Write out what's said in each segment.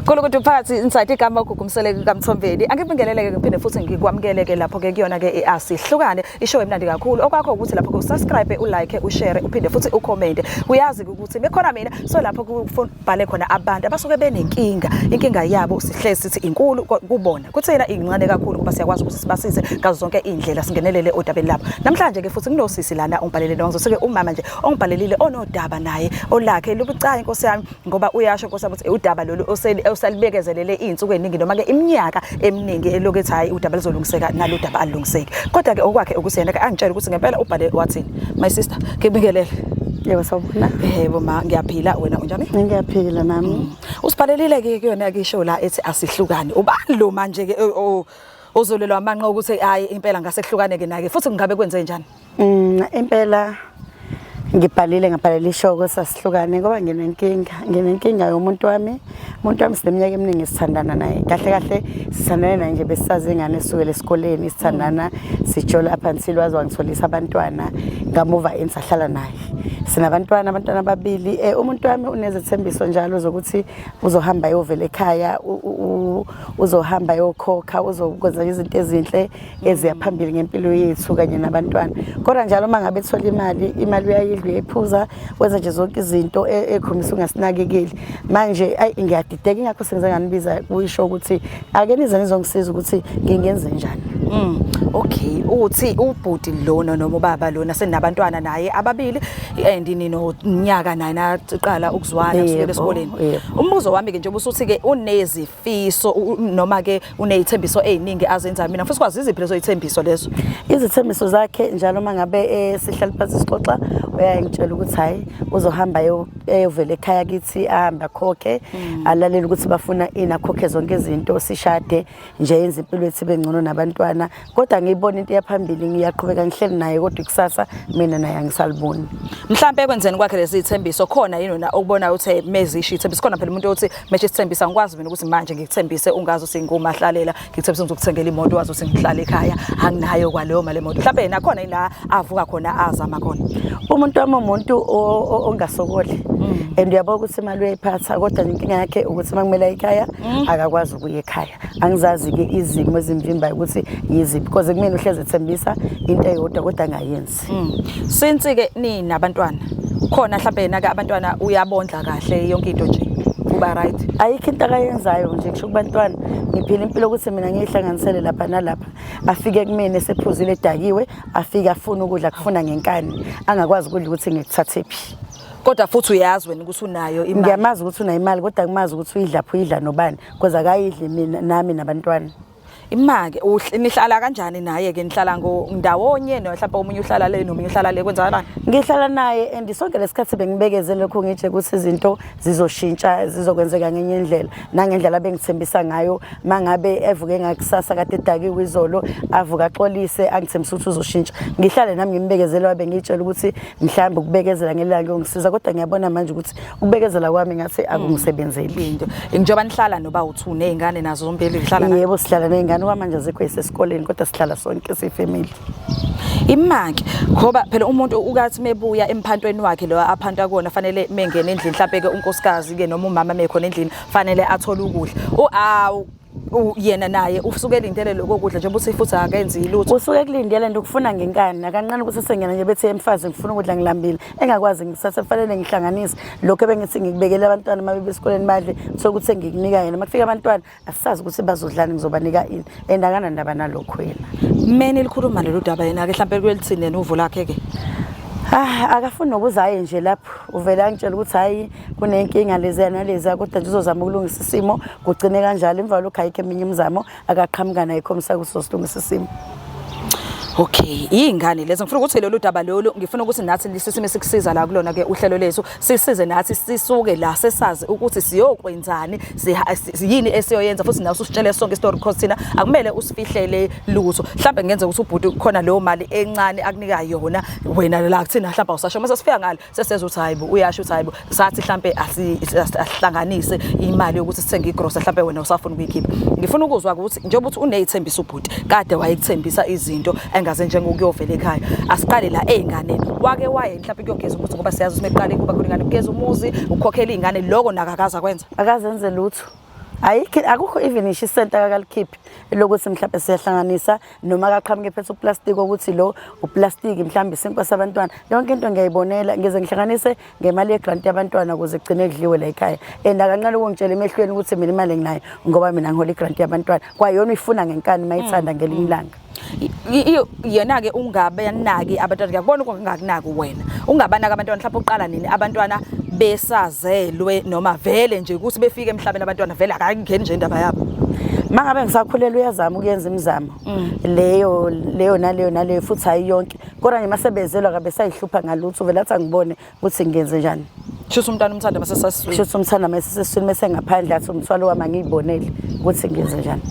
Nkulunkulu phakathi inside igama uGugu Mseleku kaMthombeni. Angibingeleleke ngiphinde futhi ngikwamukeleke lapho ke kuyona ke iAsihlukane ishow emnandi kakhulu. Okwakho ukuthi lapho ke usubscribe, ulike, ushare, uphinde futhi ucomment. Uyazi ukuthi bekhona mina so lapho kubhale khona abantu abasuke benenkinga. Inkinga yabo sihlezi sithi inkulu kubona. Kuthina incane kakhulu ngoba siyakwazi ukuthi sibasize ngazo zonke izindlela singenelele odabeni labo. Namhlanje ke futhi kunosisi lana ongibhalele nongizothi ke umama nje ongibhalelile onodaba naye olakhe lubucayi inkosi yami ngoba uyasho nkosi yami ukuthi udaba lolu osalibekezelele iy'nsuku ey'ningi noma-ke iminyaka eminingi elokhu ethi hhayi udaba luzolungiseka nalo daba alulungiseki kodwa-ke okwakhe ukuthi yena-ke angitshele ukuthi ngempela ubhale wathini. My sister, ngibingelele. Yebo, sawubona. Yebo ma, ngiyaphila. Wena unjani? Ngiyaphila nami. Usibhalelile-ke kuyona-ke ishow la ethi Asihlukane. Ubani lo manje-ke ozolelwa amanqa ukuthi hhayi impela ngase kuhlukaneke naye futhi kungabe kwenze njani? Impela ngibhalile ngabhalela ishoko sasihlukane ngoba nginenkinga nginenkinga yomuntu wami. Umuntu wami sineminyaka eminingi sithandana naye. Kahle kahle sithandana naye nje besisazi ingane esukela esikoleni sithandana sijola up until waze wangitholisa abantwana ngamuva in sahlala naye. Sinabantwana abantwana ababili. Umuntu wami unezethembiso njalo zokuthi uzohamba ayovela ekhaya, uzohamba ayokhokha, uzokwenza izinto ezinhle eziya phambili ngempilo yethu kanye nabantwana. Kodwa njalo uma ngabe ethola imali, imali uyayidla, uyayiphuza, wenza nje zonke izinto ekhombisa ungasinakekeli. Manje ayi ngiyadideka, ingakho sengize nganibiza kuyisho ukuthi ake nize nizongisiza ukuthi ngingenze njani. Okay, uthi ubhuti lona noma ubaba lona senabantwana naye ababili and ninonyaka naye naqala ukuzwana kusukela esikoleni. Umbuzo wami ke njengoba usuthi ke unezifiso noma ke unezithembiso eziningi azenzayo, mina futhi kwazi iziphi lezo zithembiso lezo? Izithembiso zakhe njalo uma ngabe sihlala phansi sixoxa uyangitshela ukuthi hayi uzohamba eyovela ekhaya kithi, ahambe akhokhe, alalele ukuthi bafuna ini, akhokhe zonke izinto, sishade nje yenze impilo yethu ibe ngcono nabantwana. Kodwa ngiyibona into yaphambili, ngiyaqhubeka ngihleli naye, kodwa ikusasa mina naye angisaliboni. Mhlampe ekwenzeni kwakhe lezi zithembiso khona yini wena okubona ukuthi mezisho ithembiso? Khona phela umuntu othi mesho isithembiso, angikwazi mina ukuthi manje ngikuthembise ungazi ukuthi ngumahlalela, ngikuthembise ngizokuthengela imoto wazi ukuthi ngihlala ekhaya anginayo kwaleyo mali emoto. Mhlampe yena khona ila avuka khona azama khona. Umuntu wami umuntu ongasokoli and uyabona ukuthi imali uyayiphatha, kodwa inkinga yakhe ukuthi uma kumele aye ekhaya akakwazi ukuya ekhaya. Angizazi-ke izimo ezimvimbayo ukuthi yiziphi, because kumina uhlezi ethembisa into eyodwa kodwa angayenzi. Since-ke ninabantwana khona mhlampe yena-ke abantwana uyabondla kahle yonke into nje kuba right? Ayikho into akayenzayo nje kusho kubantwana. Ngiphila impilo ukuthi mina ngiyihlanganisele lapha nalapha, afike kumina esephuzile edakiwe, afike afune ukudla, kufuna ngenkani, angakwazi ukudla ukuthi ngikuthathephi. Kodwa futhi uyazi wena ukuthi unayo imali? Ngiyamazi ukuthi unayo imali, kodwa ngimazi ukuthi uyidlaphi, uyidla nobani, because akayidli mina nami nabantwana. Imake nihlala kanjani naye ke? Nihlala ndawonye no mhlawumbe omunye uhlala le nomunye uhlala le, kwenzakalani? Ngihlala naye and sonke lesikhathi bengibekezele lokho, ngitshe ukuthi izinto zizoshintsha, zizokwenzeka ngenye indlela nangendlela bengithembisa ngayo. Mangabe evuke ngakusasa kade edakiwe izolo, avuka axolise angithembisa ukuthi uzoshintsha, ngihlale nami ngimbekezele, wabe ngitshela ukuthi mhlawumbe ukubekezela ngelanga kuyongisiza, kodwa ngiyabona manje ukuthi ukubekezela kwami ngathi akungisebenzeli. Into njengoba nihlala noba u2 nezingane nazo zombili nihlala na? Yebo, sihlala nezingane, kwamanje azikho esesikoleni, kodwa sihlala sonke siyifamily. Imaki ngoba phela umuntu ukathi mebuya emphantweni wakhe lo aphanta kuona, fanele mengene endlini mhlambe ke unkosikazi ke noma umama mekhona endlini fanele athole ukudla. Awu yena naye usuke elindele lokho kudla njengoba uthi futhi akenzi lutho. Usuke ekulindele nje ukufuna ngenkani, akanqeni ukuthi sengena nje bethi emfazi ngifuna ukudla ngilambile, engakwazi ngisathe kufanele ngihlanganise lokho ebengithi ngikubekele abantwana uma bebe esikoleni badle, sokuthi sengikunika yena. Makufika abantwana asisazi ukuthi bazodlani, ngizobanika ini, and akanandaba nalokho yena. Meni likhuluma lolu daba yena ke mhlambe kuyelithini yena uvo lakhe ke? Ah, akafuni nokuza aye nje lapho, uvele angitshela ukuthi hayi kunenkinga leziya naleziya, kodwa nje uzozama ukulungisa isimo, kugcine kanjalo. Emva kwalokho ayikho eminye imizamo akaqhamuka nayo ikhombisa ukuthi uzosilungisa isimo. Okay, iy'ngane lezo ngifuna ukuthi lolu daba lolu ngifuna ukuthi nathi lisisime sikusiza la kulona ke uhlelo lethu, sisize nathi sisuke la sesazi ukuthi siyokwenzani, yini esiyoyenza, futhi nawe usitshele sonke story because thina akumele usifihlele lutho. Mhlambe ngenze ukuthi ubhuti khona leyo mali encane akunika yona wena la kuthina mhlawumbe awusasho, mase sifika ngale sesezwa ukuthi hayibo uyasho ukuthi hayibo sathi mhlambe asihlanganise imali yokuthi sithenge igrosa, mhlambe wena usafuna ukuyikhipha. Ngifuna ukuzwa ukuthi njengoba uthi unezithembiso ubhuti kade wayekuthembisa izinto engaze njengokuyovela ekhaya, asiqale la ey'nganeni, wake waye mhlawumbe kuyogeza umuzi, ngoba siyazi ukuthi meqale kuba khona ingane kugeza umuzi, ukukhokhela iy'ngane, lokho nakakaza kwenza? Akazenze lutho. Ayikho, akukho even ngisho isenti akakalikhiphi lokuthi mhlawumbe siyahlanganisa, noma akaqhamuke phethe uplastiki ukuthi lo uplastiki mhlawumbe isinkwa sabantwana. Yonke into ngiyayibonela, ngize ngihlanganise ngemali yegrant yabantwana ukuze kugcine kudliwe la ekhaya. And akanqali ukungitshela emehlweni ukuthi mina imali enginayo ngoba mina ngihola igrant yabantwana. Kwayona uyifuna ngenkani mayithanda ngelinye ilanga. Yena-ke ungabanaki abantwana, ngiyakubona ukungakunaki wena, ungabanaki abantwana. Mhlawumbe uqala nini abantwana besazelwe, noma vele nje ukuthi befike emhlabeni abantwana vele akangeni nje indaba yabo? Mangabe ngisakhulelwe uyazama ukuyenza imizamo leyo leyo naleyo naleyo, futhi hayi yonke, kodwa nje masebezelwa kabe sayihlupha ngalutho, vele athi angibone ukuthi ngenze njani. Shuthi umntwana umthanda masesasiswini. Shuthi umthanda masesesiswini, mese ngaphandle athi umthwalo wami angiyibonele ukuthi ngenze njani.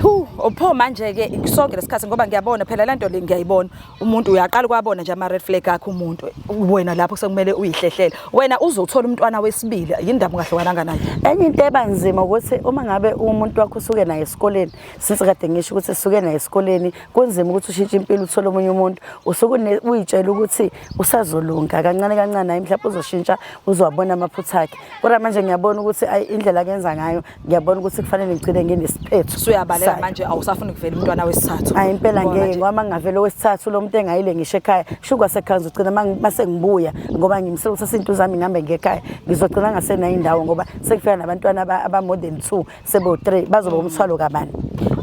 Hu, pho manje-ke sonke lesikhathi, ngoba ngiyabona phela le nto le, ngiyayibona umuntu uyaqala ukwabona nje ama-red flag akhe umuntu, wena lapho sekumele uyihlehlele wena uzothola umntwana wesibili, yini ndaba ungahlukananga naye? Enye into eba nzima ukuthi uma ngabe umuntu wakho usuke naye esikoleni, since kade ngisho ukuthi sisuke naye esikoleni, kunzima ukuthi ushintshe impilo uthole omunye umuntu, usuke uyitshela ukuthi usazolunga kancane kancane, hayi mhlawumbe uzoshintsha, uzowabona amaphutha akhe. Kodwa manje ngiyabona ukuthi ayi, indlela akenza ngayo, ngiyabona ukuthi kufanele ngigcine nginesiphetho. Usuyabaleka manje, awusafuni kuvela umntwana wesithathu? Hayi impela ngeke, ngoba mangingavela owesithathu lo muntu engayile ngisho ekhaya, sho kwasekhaya ngizogcina mase ngibuya, ngoba ngimisela ukuthatha izinto zami ngihambe ngekhaya, ngizogcina ngasenayo indawo ngoba sekufika nabantwana aba more than 2, sebo 3, bazoba umthwalo kabani?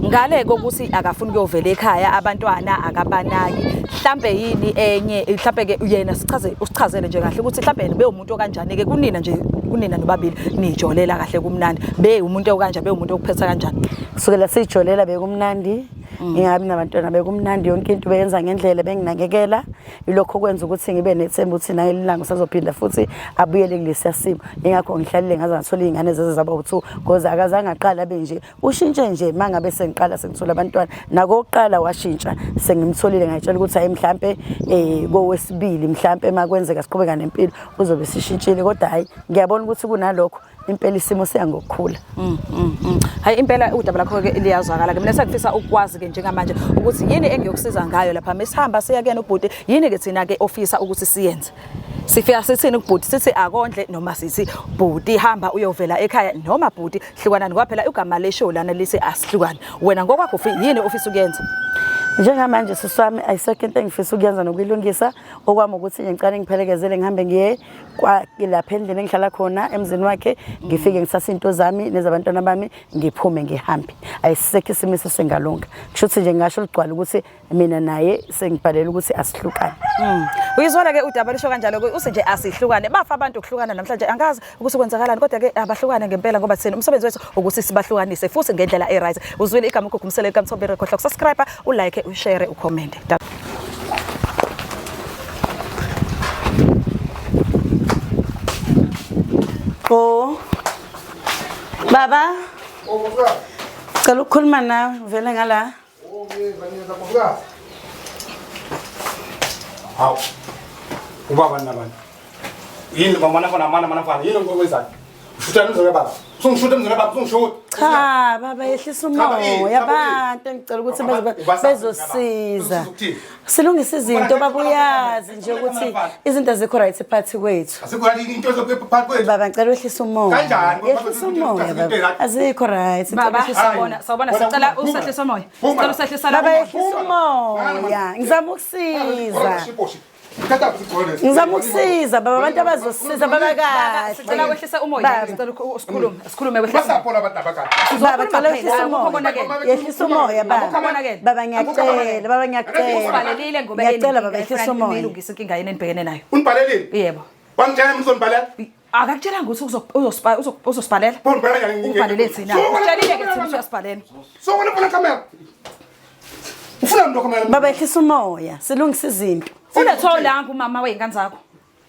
Ngale kokuthi akafuni kuyovela ekhaya, abantwana akabanaki, mhlambe yini enye? Mhlambe ke yena sichaze, usichazele nje kahle ukuthi mhlambe yena bewumuntu okanjani ke kunina nje, kunina nobabili nijolela kahle kumnandi, be umuntu okanjani, be umuntu okuphetha kanjani? Kusukela sijolela bekumnandi, ngingabi nabantwana bekumnandi, yonke into beyenza ngendlela, benginakekela. Ilokho kwenza ukuthi ngibe nethemba ukuthi nangelinye ilanga usazophinda futhi abuyele kulesiya simo. Ingakho ngihlalile ngaze ngathola iy'ngane zeze zaba u-2, because akazange aqale abe nje, ushintshe nje uma ngabe sengiqala sengithola abantwana. Nakokuqala washintsha sengimtholile, ngayitshela ukuthi hayi mhlampe kowesibili mhlampe uma kwenzeka siqhubeka nempilo uzobe sishintshile, kodwa hhayi ngiyabona ukuthi kunalokho impela isimo siya ngokukhula. Hayi impela udaba lakho ke liyazwakala ke. Mina sengifisa ukwazi ke njengamanje ukuthi yini engiyokusiza ngayo lapha mesihamba siya kuyena ubhuti, yini ke thina ke ofisa ukuthi siyenze? Sifika sithini kubhuti? Sithi akondle, noma sithi bhuti hamba uyovela ekhaya, noma bhuti hlukanani? Kwaphela igama leshow lana lithi asihlukane. Wena ngokwakho yini ofisa ukuyenza? Njengamanje sisi wami, ayisekho into engifisa ukuyenza nokuyilungisa. Okwami ukuthi ngicane ngiphelekezele ngihambe ngiye lapha endlini engihlala khona emzini wakhe, ngifike ngithathe into zami nezabantwana bami, ngiphume ngihambe. Ayisekho isimiso sengalunga, kusho ukuthi nje ngingasho ligcwala ukuthi mina naye sengibhalela ukuthi asihlukane. Uyizwela ke udaba lisho kanjalo ke, uthi nje asihlukane. Bafa abantu ukuhlukana namhlanje, angazi ukuthi kwenzakalani, kodwa ke abahlukane ngempela, ngoba thina umsebenzi wethu ukuthi sibahlukanise futhi ngendlela e-right. Uzwile igama uGugu Mseleku kaMthombeni, khohlwa ukusubscribe, ulike, ushare, ucomment. Oh. Baba. Cela ukukhuluma nawe, vele ngala. Hawu. Ubaba nabantu. Yini bamana fana mana mana fana yini ngokwenzayo? Ushuta emzini baba. Usungishutha emzini baba, usungishuta. Cha baba, yehlisa umoya, Cha, yini? abantu engicela ukuthi Ubasa- bezosiza. Ukuthini? Silungise izinto baba, uyazi nje ukuthi izinto azikho right phakathi kwethu. Asikho right into ezophakathi kwethu. Baba, ngicela wehlise umoya. Kanjani? Yehlisa umoya baba. Azikho right. Ngicela Baba, wehlise umoya. sawubona, sawubona, sicela usehlise umoya. Sicela usehlisa Baba, la. yehlisa umoya. Ngizama ukusiza. Ngizama ukusiza baba, abantu abazosiza baba kahle. Sicela wehlise umoya, Baba. sicela usikhulume, sikhulume wehlise. Basapho labantu abakade. Baba, cela wehlise Akukho umoya. konakele. Yehlisa umoya baba. Akukho konakele. Baba ngiyacela, baba ngiyacela. Usibhalelile ngoba Ngiyacela baba, yehlisa umoya. nilungise inkinga yeni enibhekene nayo. Unibhalelile? Yebo. Wangitshela uzonibhalela? Akakutshelanga ukuthi uzosibhalela? Unibhalela kanjani? Ubhalele thina. Utshelile ke thina ukuthi uyasibhalela. So wena ufuna camera? Ufuna ndo camera? Baba, yehlisa umoya. Silungise izinto. Unetholanga umama wey'ngane zakho.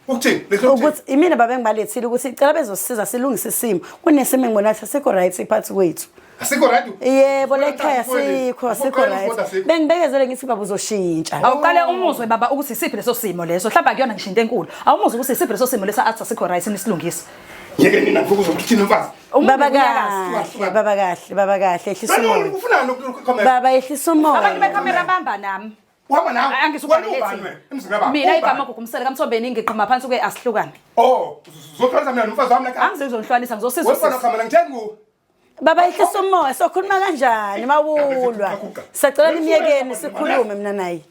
Ukuthini? Leso Ukuthi imina baba engibalethile ukuthi cela bezosiza silungise isimo. Kunesimo engibona ukuthi asikho right phakathi kwethu. Asikho right. Yebo, lekhaya sikho, asikho right. Bengibekezele ngithi baba uzoshintsha. Awuqale umuzwe baba ukuthi isiphi leso simo leso. Mhlawumbe akuyona ngisho into enkulu. Awumuzwe ukuthi isiphi leso simo leso athi asikho right nisilungise. Yeke nina ngifuna ukuthini mfazi? Umuntu Baba uyakazi. kahle, baba kahle, baba kahle, yehlisa Wena umoya. ufuna lokhu camera? Baba, yehlisa umoya. Abantu bekhamera bamba nami. Uhamba nawe. Wena Angisubhalele ubani thina. wena? Emzini kababa. Mina Ubani? igama Gugu Mseleku kaMthombeni, ngiqhuma phansi kwe asihlukane. Oh, uzohlukanisa mina nomfazi wami la ekhaya. Angizozonhlwanisa, ngizosiza Wena ufana usisi. camera ngithenga. Baba yehlisa umoya sokhuluma kanjani mawulwa. Sacela nimyekeni sikhulume mina naye.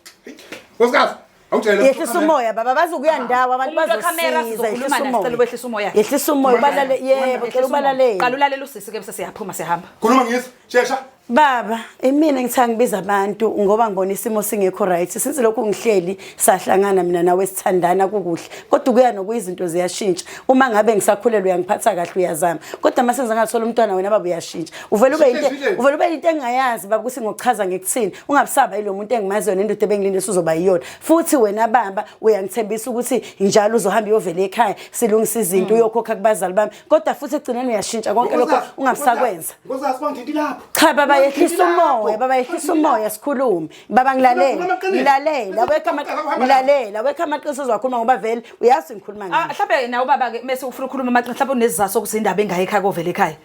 Nkosikazi, awutshele. Yehlisa umoya baba bazokuya ndawo abantu Umuntu wekhamera bazosiza sizokhuluma yehlisa naye, sicela umoya. ukwehlisa umoya. Yehlisa umoya ubalale yebo cela ubalalele. Qala ulalele usisi ke bese siyaphuma siyahamba. Khuluma ngizwe, shesha. Baba, imina ngithe ngibiza abantu ngoba ngibona isimo singekho right. Since lokhu ngihleli sahlangana mina nawe sithandana kukuhle. Kodwa kuya nokuyizinto ziyashintsha. Uma ngabe ngisakhulelwe uyangiphatha kahle uyazama. Kodwa mase ngingathola umntwana wena baba uyashintsha. Uvela ube into uvela ube into engingayazi baba ukuthi ngokuchaza ngikuthini. Ungabusaba yilo muntu engimaziyo nendoda ebengilinde uzoba yiyona. Futhi wena baba uyangithembisa ukuthi njalo uzohamba uyovela ekhaya silungisa izinto uyokhokha kubazali bami. Kodwa futhi ekugcineni uyashintsha konke lokho ungabusakwenza. Nkosikazi bangithinti lapho. Cha baba yehlisa umoya baba yehlisa umoya sikhulume baba ngilalela ngilalela wekha ngilalela wekha amaqiniso ozowakhuluma ngoba vele uyazi ngikhuluma Ah ngani mhlawumbe nawe baba ke mase ufuna ukukhuluma amaqiniso mhlawumbe unesizathu sokuthi indaba engayi ekhaya kovela ekhaya.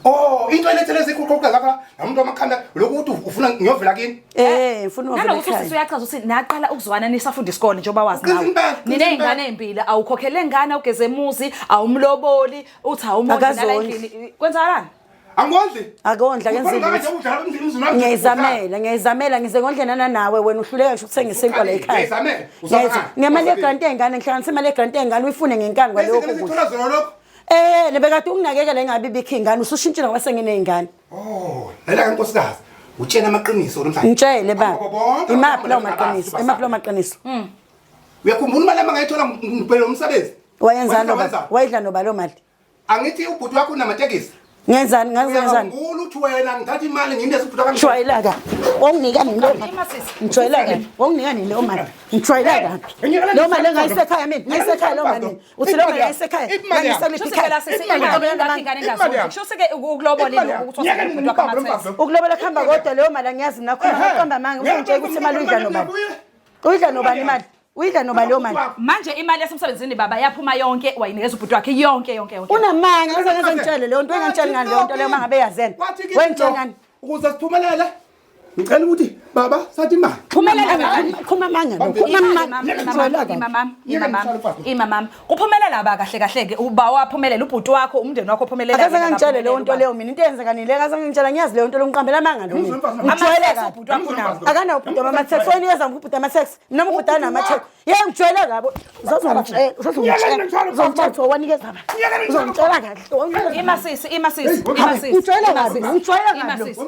Oh, into elethe lezi kuqoqa zakho la, nomuntu wamakhanda lokhu ukuthi ufuna ngiyovela kini. eh ngifuna uvela Nanokuthi usisi ekhaya uyachaza ukuthi naqala ukuzwana nisafunda isikole njengoba wazi Uqinisa nawe. impela, uqinisa Niney'ngane impela. ey'mbili awukhokhele ngane awugeze emuzi awumloboli uthi awumondli nala Akazondli. endlini. Kwenzakalani? Angondli. Akondla kenza Ufuna lutho. kanje udlala emzini wami. Ngiyayizamela ngiyayizamela ngize ngondlena nawe wena uhluleka ngisho ukuthenga isinkwa la ekhaya Ngiyayizamela, uzama Ngiyayizamela. ngani? Ngemali yegranti ey'ngane ngihlanganisa imali yegranti ey'ngane uyifune ngenkani kwalokho Lezi kudla zithola zona lokho. eh lebekade unginakekela engabe ibikho iy'ngane usushintshile ngoba senginey'ngane Oh, lalela ke nkosikazi. Utshena amaqiniso namhlanje. ngitshele baba Ngoba bonke imaphi lawo abantu maqiniso abazi imaphi lawo maqiniso Uyakhumbula imali amangayithola ngibhele umsebenzi? wayenzani Wayidla noba wenzani? wayidla noba loo mali Angithi ubhuti wakho unamatekisi. ngenzani ngazenzani Uyakhumbula ukuthi wena ngithatha imali ngimlese ubhuti wakho. ngijwayela kabi wanginika nini leyo mali Imasisi. ngijwayela kabi wanginika nini leyo mali ngijwayela kabi leyo mali engayisekhaya mina ngayisekhaya leyo mali mina uthi leyo mali ngayisekhaya ngangisekuliphi Shuthi phela ikhaya sisi imali ingakho ingane ingazondli. Shuthi ke ukulobola lokhu ukuthi wasebhuti wakho ama-taxi. ukulobola kuhamba kodwa leyo mali angiyazi mina khona uqamba amanga usengitshela ukuthi imali uyidla nobani uyidla nobani imali uyidla nobani leyo mali Manje imali yasemsebenzini baba yaphuma yonke wayinikeza ubhuti wakhe yonke yonke yonke. unamanga ngeze ngeze ngitshele leyo nto engangitsheli ngani leyo nto leyo uma ngabe yazena Wathi kimi wengitshela lo, ngani Ukuze siphumelele ngicela ukuthi baba sathi imali. Phumelela kanjani? khuluma amanga lo khuluma amanga ngijwayela kabi Imamam kuphumelela ba kahle kahle ke uba waphumelela ubhuti wakho umndeni wakho uphumelela akaze ngangitshele leyo nto leyo mina into eyenzeka nile akaze ngangitshela ngiyazi leyo nto leyo ngiqambela amanga lo mina ngijwayele kabi ubhuti wakho nawo akanawo ubhuti wama-tax wayenikeza ngubhuti ama-tax noma ubhuti anama-tax ye ngijwayele kabi uzozongitshela uzozongitshela uzongitshela ukuthi wawanikeza ba uzongitshela kahle wawanikeza imasisi imasisi imasisi Ngijwayele kabi, ngijwayele kabi lo. Imasisi.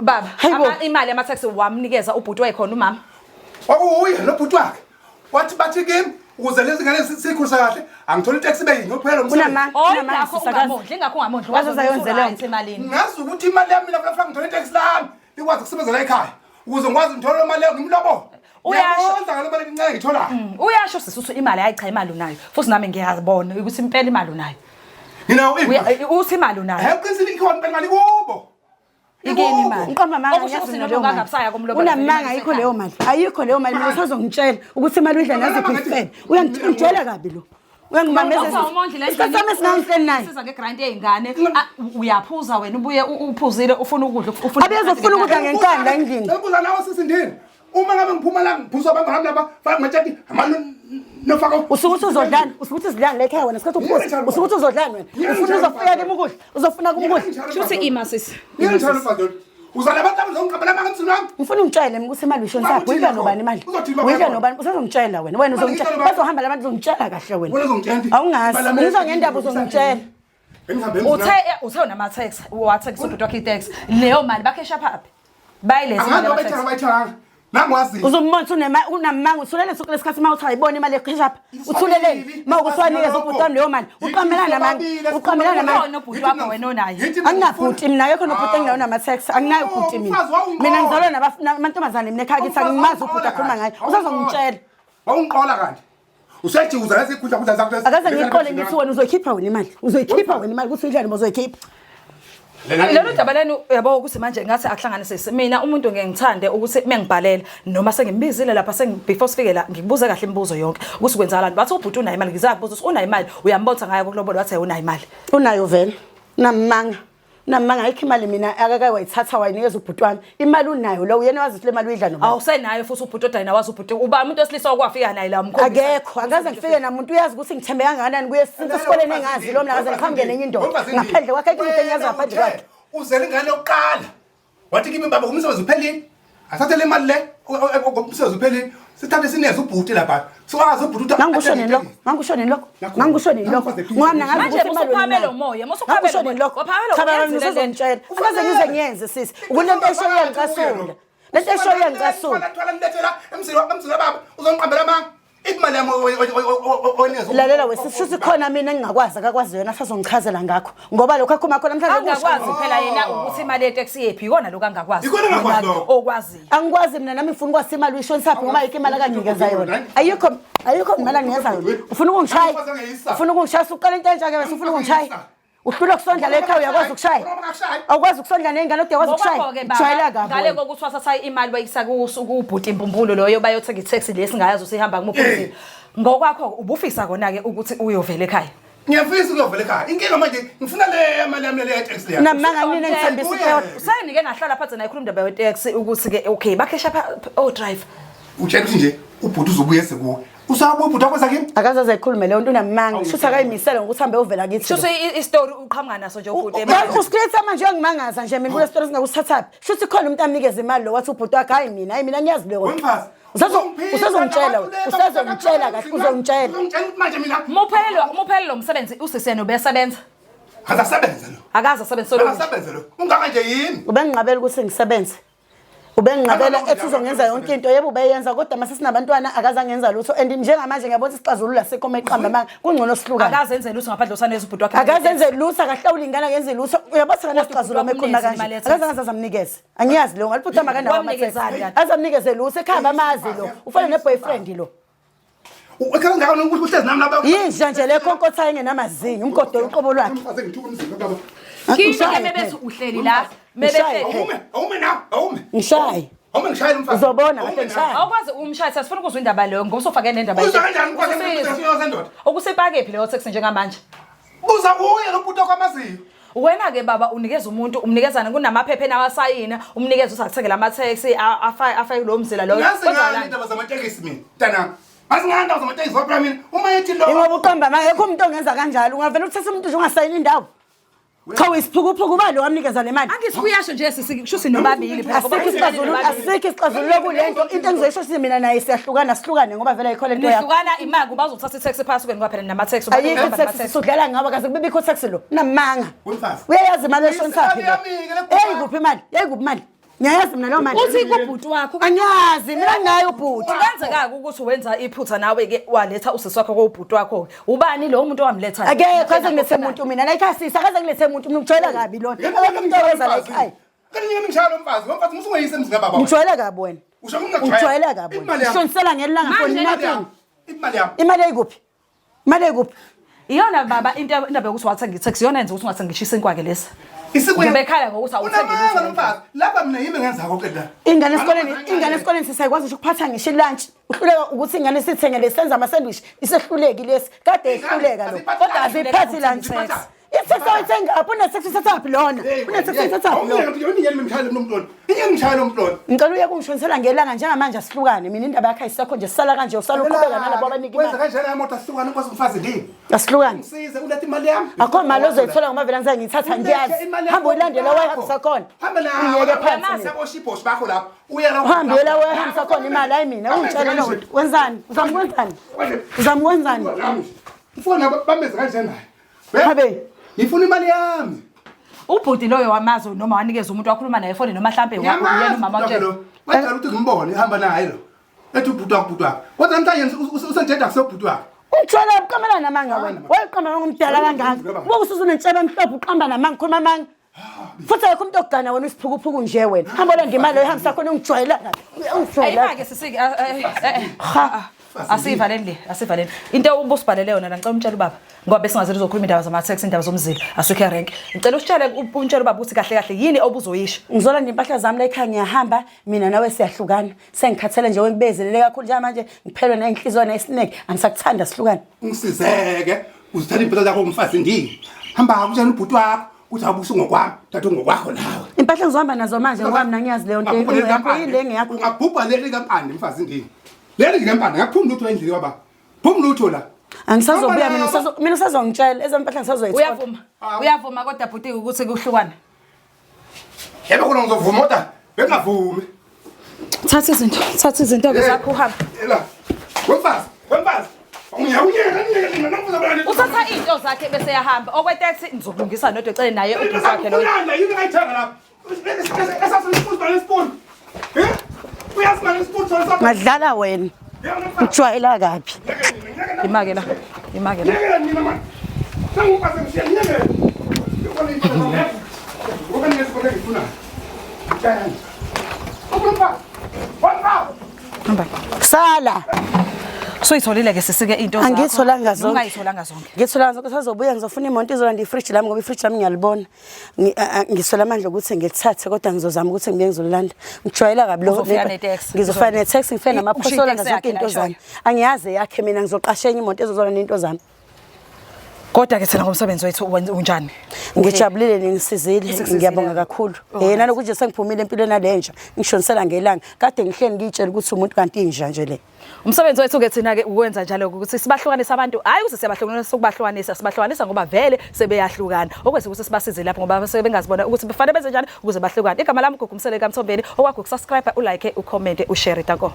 Baba Hayibo. imali yama-taxi wamnikeza ubhuti wayekhona umama Kwakuwuye nobhuti wakhe. Wathi bathi kimi ukuze lezi ngane sikhulisa kahle angithola itaxi ibe yinye uphela umsebenzi. Unamanga, Oh unamanga ingakho sisakazi. ungamondli ingakho ungamondli Waze uzayenze leyo nto. emalini Ngazi ukuthi imali yami mina kufanele ngithole itaxi lami likwazi ukusebenzela ekhaya ukuze ngikwazi ngithole imali leyo ngimlobole. Uyasho. Ngiyabonga ngale mali encane ngiyitholayo. Uyasho sisi uthi imali hayi cha imali unayo futhi nami ngiyazibona ukuthi impela imali unayo. Nginawo imali. Uthi imali unayo. Hayi uqinisile ikhona impela imali kubo. Ikini imali. Ngiqamba amanga Okusho ngiyazi ukuthi mina noma leyo mali. ungangabusaya kumlobola Unamanga ayikho leyo mali. Ayikho leyo mali mina usazongitshela ukuthi imali uyidla naziphi isifebe. Uyangijwayela kabi lo. Uyangibambeza. Umondli la Isikhathi sami esingangihleli naye. Siza ngegrant yey'ngane. Ah, Uyaphuza wena ubuye uphuzile ufuna ukudla ufuna Abezofuna ukudla ngenkani la endlini. Ngikubuza nawe sisindini. Uma ngabe ngiphuma la ngiphuza abangani laba faka ngatshati amano nofaka Usuke uthi uzodlani, usuke uthi uzidlani la ekhaya wena sikhathi uphuza. Usuke uthi uzodlani wena. Ufuna uzofika kimi ukudla, uzofuna kimi ukudla. Shuthi ima sisi. Ngiyangithanda mfazi lo. Uzala abantu abazongiqabela amanga emzini wami. Ngifuna ungitshele mina ukuthi imali uyishonisaphi, uyidla nobani imali? Uzothini baba Uyidla yakho? nobani? Usazongitshela wena. Wena uzongitshela. Mali Bazohamba labantu uzongitshela kahle wena. Wena uzongitshela nti. Awungazi. Balamele- Ngizwa ngendaba uzongitshela. Bengihambe emzini Uthe wami. uthe unama-tax wathengisa ubhuti wakhe i-tax. Leyo mali bakhesha phaphi? Bayilethe Angazi imali abayithenga yama-tax. abayithenganga. Nangiwazi. Uzombona unamanga uthulele sonke lesikhathi uma uthi ayibona imali ekhishapha. Uthuleleni uma ukuthi wanikeza ubhuti wami leyo mali. Uqamelana namanga. Uqamelana namanga. Ukhona ubhuti wakho wena onaye. Anginabhuti mina akekho nobhuti enginawo nama-tax anginayo ubhuti mina. Umfazi wawungiqola. Mina ngizalwa namantombazane mina ekhaya kithi angimazi ubhuti akhuluma ngaye. Usazongitshela. Wawungiqola kanti. Usejiuza lezi kudla kudla zakho. Akaze ngiyiqole ngithi wena uzoyikhipha wena imali. Uzoyikhipha wena imali ukuthi uyidlale uzoyikhipha. Lolu daba lenu yabo ukuthi manje ngathi akuhlanganisisi. Mina umuntu ngeke ngithande ukuthi mengibhalela noma sengimbizile lapha sengi before sifike la ngikubuze kahle imibuzo yonke ukuthi kwenzakalani. Bathi ubhuti unayo imali ngizakubuza ukuthi unayo imali uyambotha ngayo kulobola wathi unayo imali. Unayo vele. Unamanga. Namanga ayikho imali mina akake wayithatha wayinikeza ubhuti wami. Imali unayo lo uyena wazi ukuthi le mali uyidla nobani. Awusenayo futhi ubhuti odwa yena wazi ubhuti uba umuntu wesilisa okwafika naye la umkhombisa. Akekho, angikaze ngifike namuntu uyazi ukuthi ngithembe kangakanani kuye since esikoleni engazi lo mina akaze ngiqhamuke nenye indoda. Ngaphandle kwakhe ayikho into engiyazi ngaphandle kwakhe. Uzele ingane yokuqala. Wathi kimi baba umsebenzi uphelile. Asathe le mali le umsebenzi uphelile. Sithathe sineze ubhuti lapha. Siwazi ubhuti ukuthi Ngangikusho nini lokho? Ngangikusho nini lokho? Ngangikusho nini lokho? Ngoba mina ngazi Manje ukuthi imali usuphakame unayo. lo moya, musuphakame Ngangikusho lo nini lokho? moya. Waphakame Cha baba uyenzile mina lento. usuzongitshela. Akaze ngize ngiyenze sisi. Ukuthi lento esho iyangicasula. Lento esho iyangicasula. Thwala nilethela emzini emzini baba uzongiqambela amanga. Imali yami oyinikeza. Lalela wesisi shuthi khona mina engingakwazi akakwazi yena asazongichazela ngakho ngoba lokho akhuluma khona namhlanje kusho. Angakwazi phela yena ukuthi imali yeteksi yephi ikona lokho angakwazi. Ikona angakwazi Wena lokho. Okwaziyo. Angikwazi mina nami ngifuna ukwazi imali uyishonisaphi ngoba ayikho imali akanginikeza yona. Ayikho ayikho imali anginikeza yona. Ufuna ukungishaya? Ufuna ukungishaya usuqala into entsha ke bese ufuna ukungishaya? Uhlulwa kusondla le ekhaya uyakwazi ukushaya? Awukwazi ukusondla ney'ngane kodwa uyakwazi ukushaya? Ngokwakho-ke Jwayela baba kabi ngale wena. kokuthi wasatha imali wayisa kubhuti imbumbulu loyo bayothenga itaxi le singayazi usihamba kumuphi umzila. Ngokwakho ubufisa kona-ke ukuthi uyovela ekhaya. Ngiyafisa ukuyovela ekhaya. Inkinga manje ngifuna le mali yami le taxi leya. Namanga mina ngithembisa into eyodwa. Usenike ngahlala phansi naye khuluma indaba yeteksi ukuthi-ke okay bakhesha o-driver. Utshela ukuthi nje ubhuti uzobuya sekuwe. Usabuya ubhuti wakho sakini? Akaze aze ayikhulume leyo nto unamanga. Shuthi akayimisele ngokuthi hambe uvela kithi. Shuthi i-story uqhamuka naso nje ubhuti. Usikretha manje uyangimangaza nje mina kule story singakusithathaphi. Shuthi khona umuntu amnikeze imali lo wathi ubhuti wakhe hayi mina hayi mina ngiyazi leyo nto. Wemfazi. Usazongitshela wena, usazongitshela kahle uzongitshela. Uzongitshela ukuthi manje mina Muphelelo lo msebenzi usisena ubesebenza. akasebenze lo. Akaze asebenze solo. Akasebenze lo. Ungaka nje yini? Ubenginqabela ukuthi ngisebenze. Ubenginqabela ethi uzongenza yonke into yebo ubeyenza kodwa mase sinabantwana akaze angenza lutho and njengamanje ngiyabona ukuthi isixazululo asikho uma eqamba amanga kungcono sihlukane. Akaze enze lutho ngaphandle kosaneza ubhuti wakhe. Akaze enze lutho akahlawuli ingane akenze lutho uyabona kanasixazululo uma ekhuluma kanje akaze angaze azamnikeze angiyazi leyo ngalibhuti wami akanawo Wamnikezani amateksi kanti? azamnikeze lutho ekhaya bamazi lo ufana ne-boyfriend lo Ekhaya ngaka uhlezi nami lapha. yinja nje le khonkothayo engenamazinyo umgodo uqobo lwakhe Umfazi engithuka umzimba baba. Kimi ke Ushaye mebethi phela. uhleli la. Ushaye. Mebehleli. Awume, awume nawe, awume. Ngishaye. Awume ngishayele umfazi. Uzobona Awume kade nawe. ngishaya. Awukwazi umshaya sifuna ukuzwa indaba leyo ngoba usufake nendaba. Uzwa kanjani umfazi Usisize. engithuka sendoda? Ukusipakephi leyo taxi njengamanje? Buza kuye lo bhuti wakho amaziyo. Wena ke baba unikeza umuntu umnikezana kunamaphepha enawasayina umnikeza usakuthengela ama-taxi afake lowo mzila loyo. Ngazi ngani Kwenzakalani? indaba zamatekisi mina? Mntanami. Ngazi ngani indaba zamatekisi ngoba mina uma ethi lo Ingoba uqamba amanga akekho umuntu ongenza kanjalo ungavele uthathe umuntu nje ungasayini indawo cha uyisiphukuphuku uba lo wamnikeza le mali Angithi kuyasho nje sisi kusho sinobabili phela ngoba asikho isixazululo asikho isixazululo kule nto into engizoyisho ukuthi mina naye siyahlukana sihlukane ngoba vele ayikho le nto yakho Nihlukana imali kuba uzothatha i-taxi phakathi kwenu kwaphela nama-taxi ayikho i-taxi sudlala ngawo kaze kube bikho taxi lo namanga Wemfazi. uyayazi imali eshonisaphi Imali yami-ke le eyikuphi imali yayikuphi imali ngiyayazi mina leyo mali Uthi kubhuti wakho angiyazi mina nginayo ubhuti kungenzeka-ke ukuthi wenza iphutha nawe-ke waletha usisi wakho kowubhuti wakho-ke ubani lowo muntu owamletha akekho aze ngilethe muntu mina la ekhaya sisi akaze ngilethe muntu mina ngijwayela kabi lona akekho umuntu owenza la ekhaya Kanti ngeke ngishaya lo mfazi. Lo mfazi musungeyise emzini kababa. ngijwayela kabi wena Usho ngingakujwayela. ujwayela kabi wena Imali yami. ushonisela ngelanga for Manje nothing Imali yami. imali eyikuphi imali eyikuphi iyona baba into indaba yokuthi wathenga i-taxi iyona yenza ukuthi ungathengi ngisho isinkwa-ke lesi Isinkwa. Ngibekhala ngokuthi awuthengi Unamanga lutho. lo mfazi. Lapha mina yimi ngenza konke la. ingane esikoleni ingane esikoleni sisayikwazi ngisho ukuphatha ngisho ilunch uhluleka ukuthi ingane sithengele senza ama-sandwich isehluleki lesi kade ehluleka lo kodwa aziphathi ilunch i-taxi awuyithengaphi une-taxi uthathaphi lona une-taxi uyithathaphi lona Awungeke ngishayele lo mntwana. Ingeke ngishayele lo mntwana. ngicela uye kungishonisela ngelanga njengamanje asihlukane mina indaba yakho ayisekho nje sisala kanje usala uqhubeka nalabo abanika Wenza imali kanjani imoto asihlukane inkosi umfazi ndini. asihlukane Ngisize ulethe imali yami. akho mali ozoyithola ngoba vele angizaye ngiyithatha ngiyazi hamba uyilandele wayihambisa khona Hamba nawe. Uyeke phansi mina. Oshibhoshi bakho lapho. Uya la. uhambe uyela wayihambisa khona imali hayi mina ungitshele leyo nto wenzani uzama ukwenzani uzama ukwenzani Mfuna bamenze kanjani naye? Habe. Ngifuna imali yami. Ubhuti loyo wamazi noma wanikeza umuntu wakhuluma naye efonini noma mhlampe uyena umama Ngiyamazi watshela. lo. Wajala ukuthi ngimbone ehamba naye lo. Ethi ubhuti wakho ubhuti wakho. Kodwa namhlanje usentsheda kusebhuti wakho. Ungitshela uqambela namanga wena. Wayeqamba amanga umdala kangaka. Ubuke ususunentshebe emhlophe uqamba namanga ukhuluma amanga. Futhi akekho umuntu okugana wena usiphukuphuku nje wena. Hamba olanda imali oyihambisa khona ungijwayela kabi. Ungijwayela. Ayimake sisike ha asivaleni le asivaleni into ubusibhalele yona la ngicela umtshele ubaba ngoba besingazeli uzokhuluma indaba zama-taxi indaba zomzila asikho erenke ngicela usitshele umtshele ubaba ukuthi kahle kahle yini obuzoyisho Ngizolanda impahla zami la ekhaya ngiyahamba mina nawe siyahlukana. Sengikhathele nje wengibezelele kakhulu njengamanje ngiphelwe nayinhliziyo nayisineke angisakuthanda sihlukane. Ungisizeke. Uzithatha impilo zakho umfazi ndini. Hamba kutshela ubhuti wakho. Uthi awubusa ngokwami, thatha ngokwakho nawe. Impahla engizohamba nazo manje ngoba mina ngiyazi leyo nto. Yakho yini le ngeyakho? Ungabhubha leli kampande mfazi ndini. Leli likampande ngakuphuma lutho endlini baba. Phuma lutho la. Angisazobuya mina usazo mina usazongitshela ezampahla ngisazoyithola. Uyavuma. Uyavuma kodwa bhuti ukuthi kuhlukana. Yebo khona ngizovuma kodwa bengavumi. Thatha izinto, thatha izinto ke zakho uhambe. Ela. Wemfazi, wemfazi. Ngiyawunyeka, ngiyeka mina nomfazi abani. Uthatha izinto zakhe bese yahamba. Okwetethi ngizokulungisa nodwa ecele naye ubhuti wakhe loyo. Uyanda yini ayithenga lapha? Esasifuna ispoon. Eh? Uyazi manje ispoon sona. Ngadlala wena. Ngijwayela kabi. Imake la. Imake la. Ngiyekela mina manje. Sengumfazi ngishiya ngiyekela. Ngoba nginesikole ngifuna. Ngiyana. Umfazi. Wemfazi. Hamba. Sala. Usuyitholile ke sisike into zakho. Angiyitholanga zonke. Ungayitholanga zonke. Ngitholanga zonke sazobuya ngizofuna imoto izolanda ifridge lami ngoba ifridge lami ngiyalibona. Ngiswela amandla ukuthi ngilithathe kodwa ngizozama ukuthi ngibuye ngizolilanda. Ngijwayela kabi lo. Uzofika ne-taxi. Ngizofika ne-taxi ngifike namaphoyisa Usho olanda i-taxi zonke yakhe into la zami. Angiyazi yakhe mina ngizoqasha enye imoto ezozolanda into zami. Kodwa ke thina ngomsebenzi wethu unjani? Ngijabulile ningisizile Sikusizile. ngiyabonga kakhulu. Eh naloku nje sengiphumile empilweni nalenja ngishonisela ngelanga. Kade ngihleli ngiyitshela ukuthi umuntu kanti inja nje le. Umsebenzi wethu ke thina ke ukwenza njalo ukuthi sibahlukanise abantu, hayi ukuthi siyabahlukanisa ukubahlukanisa, sibahlukanisa ngoba vele sebeyahlukana. Okwenza ukuthi sibasize lapho ngoba sebengazibona ukuthi bafanele benze njani ukuze bahlukane. Igama lami Gugu Msele kaMthombeni, okwakho ukusubscribe, ulike, ucomment, ushare. Danko.